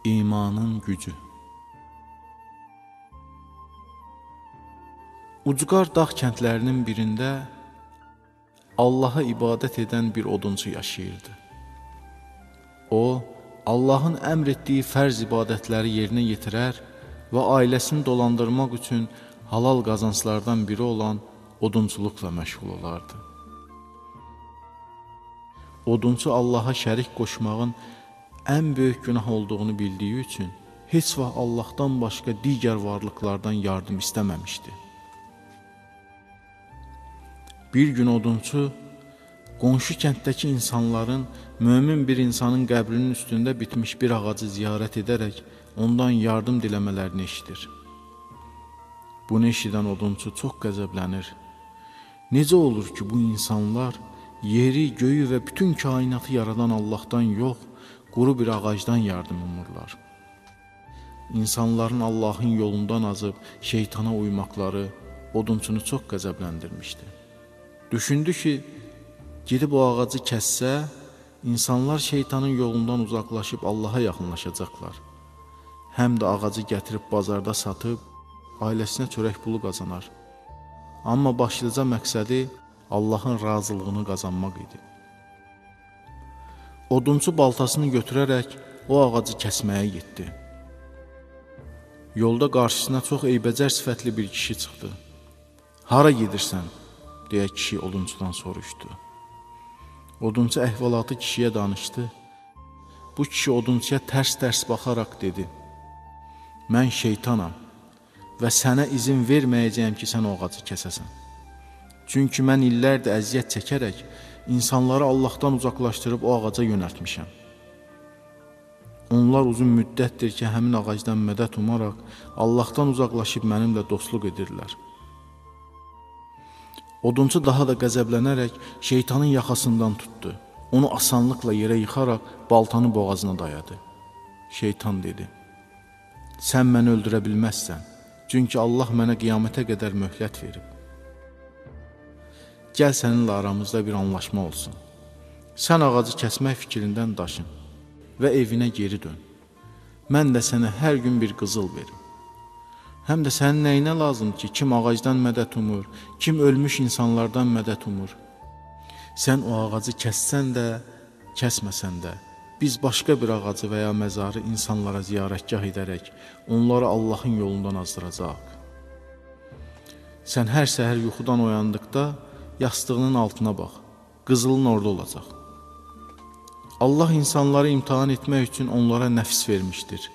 İmanın gücü. Ucqar dağ kəndlərinin birində Allaha ibadət edən bir odunçu yaşayırdı. O, Allahın əmr etdiyi fərz ibadətləri yerinə yetirər və ailəsini dolandırmaq üçün halal qazanclardan biri olan odunçuluqla məşğul olardı. Odunçu Allaha şərik qoşmağın ən böyük günah olduğunu bildiyi üçün heç vaxt Allahdan başqa digər varlıqlardan yardım istəməmişdi. Bir gün odunçu qonşu kənddəki insanların mömin bir insanın qəbrinin üstündə bitmiş bir ağacı ziyarət edərək ondan yardım diləmələrini eşidir. Bunu eşidən odunçu çox qəzəblənir. Necə olur ki, bu insanlar yeri, göyü və bütün kainatı yaradan Allahdan yox, quru bir ağacdan yardım umurlar. İnsanların Allahın yolundan azıb şeytana uymaqları odunçunu çox qəzəbləndirmişdi. Düşündü ki, gedib o ağacı kəssə, insanlar şeytanın yolundan uzaqlaşıb Allaha yaxınlaşacaqlar. Həm də ağacı gətirib bazarda satıb, ailəsinə çörək pulu qazanar. Amma başlıca məqsədi Allahın razılığını qazanmaq idi. Odunçu baltasını götürərək o ağacı kəsməyə getdi. Yolda qarşısına çox eybəcər sifətli bir kişi çıxdı. "Hara gedirsən?" deyə kişi odunçudan soruşdu. Odunçu əhvalatı kişiyə danışdı. Bu kişi odunçuya tərs-tərs baxaraq dedi: "Mən şeytanam və sənə izin verməyəcəyəm ki, sən o ağacı kəsəsən. Çünki mən illərdir əziyyət çəkərək insanları Allahdan uzaqlaşdırıb o ağaca yönəltmişəm. Onlar uzun müddətdir ki, həmin ağacdan mədət umaraq Allahdan uzaqlaşıb mənimlə dostluq edirlər." Odunçu daha da qəzəblənərək şeytanın yaxasından tutdu. Onu asanlıqla yerə yıxaraq baltanı boğazına dayadı. Şeytan dedi: "Sən məni öldürə bilməzsən, çünki Allah mənə qiyamətə qədər möhlət verib. Gəl səninlə aramızda bir anlaşma olsun. Sən ağacı kəsmək fikrindən daşın və evinə geri dön. Mən də sənə hər gün bir qızıl verim. Həm də sənin nəyinə lazım ki, kim ağacdan mədət umur, kim ölmüş insanlardan mədət umur. Sən o ağacı kəssən də, kəsməsən də, biz başqa bir ağacı və ya məzarı insanlara ziyarətgah edərək onları Allahın yolundan azdıracaq. Sən hər səhər yuxudan oyandıqda yastığının altına bax, qızılın orada olacaq. Allah insanları imtahan etmək üçün onlara nəfs vermişdir.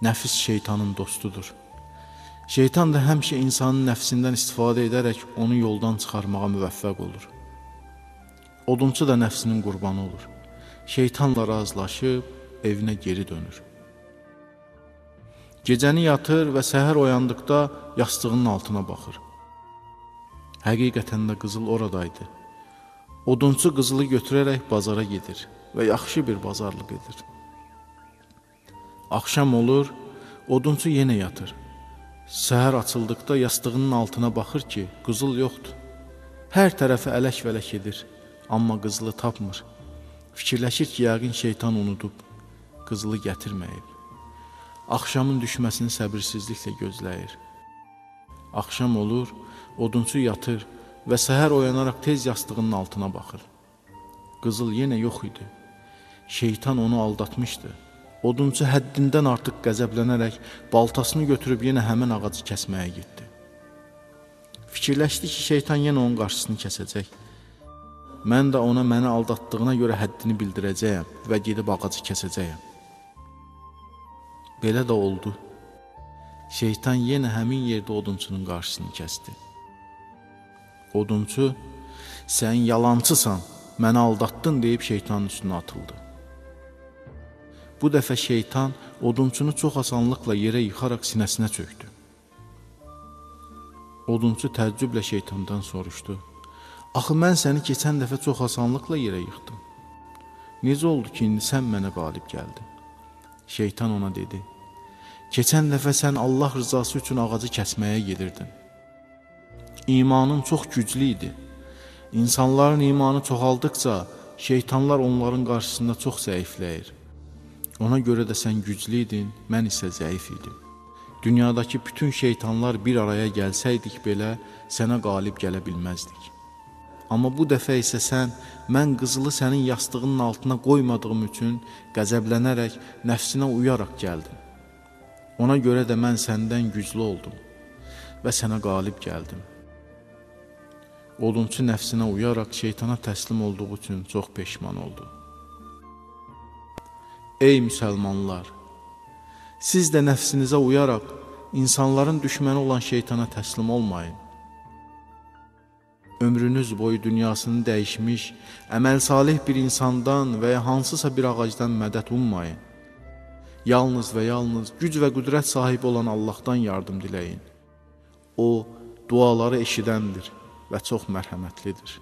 Nəfs şeytanın dostudur. Şeytan da həmişə insanın nəfsindən istifadə edərək onu yoldan çıxarmağa müvəffəq olur. Odunçu da nəfsinin qurbanı olur. Şeytanla razılaşıb evinə geri dönür. Gecəni yatır və səhər oyandıqda yastığının altına baxır. Həqiqətən də qızıl oradaydı. Odunçu qızılı götürərək bazara gedir və yaxşı bir bazarlıq edir. Axşam olur, odunçu yenə yatır. Səhər açıldıqda yastığının altına baxır ki, qızıl yoxdur. Hər tərəfi ələk-vələk edir, amma qızılı tapmır. Fikirləşir ki, yəqin şeytan unudub, qızılı gətirməyib. Axşamın düşməsini səbirsizliklə gözləyir. Axşam olur, odunçu yatır və səhər oyanaraq tez yastığının altına baxır. Qızıl yenə yox idi. Şeytan onu aldatmışdı. Odunçu həddindən artıq qəzəblənərək baltasını götürüb yenə həmin ağacı kəsməyə getdi. Fikirləşdi ki, şeytan yenə onun qarşısını kəsəcək. Mən də ona məni aldatdığına görə həddini bildirəcəyəm və gedib ağacı kəsəcəyəm. Belə də oldu. Şeytan yenə həmin yerdə odunçunun qarşısını kəsdi. Odunçu, "Sən yalancısan, məni aldatdın" deyib şeytanın üstünə atıldı. Bu dəfə şeytan odunçunu çox asanlıqla yerə yıxaraq sinəsinə çökdü. Odunçu təəccüblə şeytandan soruşdu: "Axı mən səni keçən dəfə çox asanlıqla yerə yıxdım. Necə oldu ki, indi sən mənə qalib gəldin?" Şeytan ona dedi: "Keçən dəfə sən Allah rızası üçün ağacı kəsməyə gedirdin. İmanın çox güclü idi. İnsanların imanı çoxaldıqca şeytanlar onların qarşısında çox zəifləyir. Ona görə də sən güclü idin, mən isə zəif idim. Dünyadakı bütün şeytanlar bir araya gəlsəydik belə sənə qalib gələ bilməzdik. Amma bu dəfə isə sən mən qızılı sənin yastığının altına qoymadığım üçün qəzəblənərək nəfsinə uyaraq gəldin. Ona görə də mən səndən güclü oldum və sənə qalib gəldim. Odunçu nəfsinə uyaraq şeytana təslim olduğu üçün çox peşman oldu. Ey müsəlmanlar! Siz də nəfsinizə uyaraq insanların düşməni olan şeytana təslim olmayın. Ömrünüz boyu dünyasını dəyişmiş, əməl salih bir insandan və ya hansısa bir ağacdan mədəd ummayın. Yalnız və yalnız güc və qüdrət sahibi olan Allahdan yardım diləyin. O, duaları eşidəndir və çox mərhəmətlidir.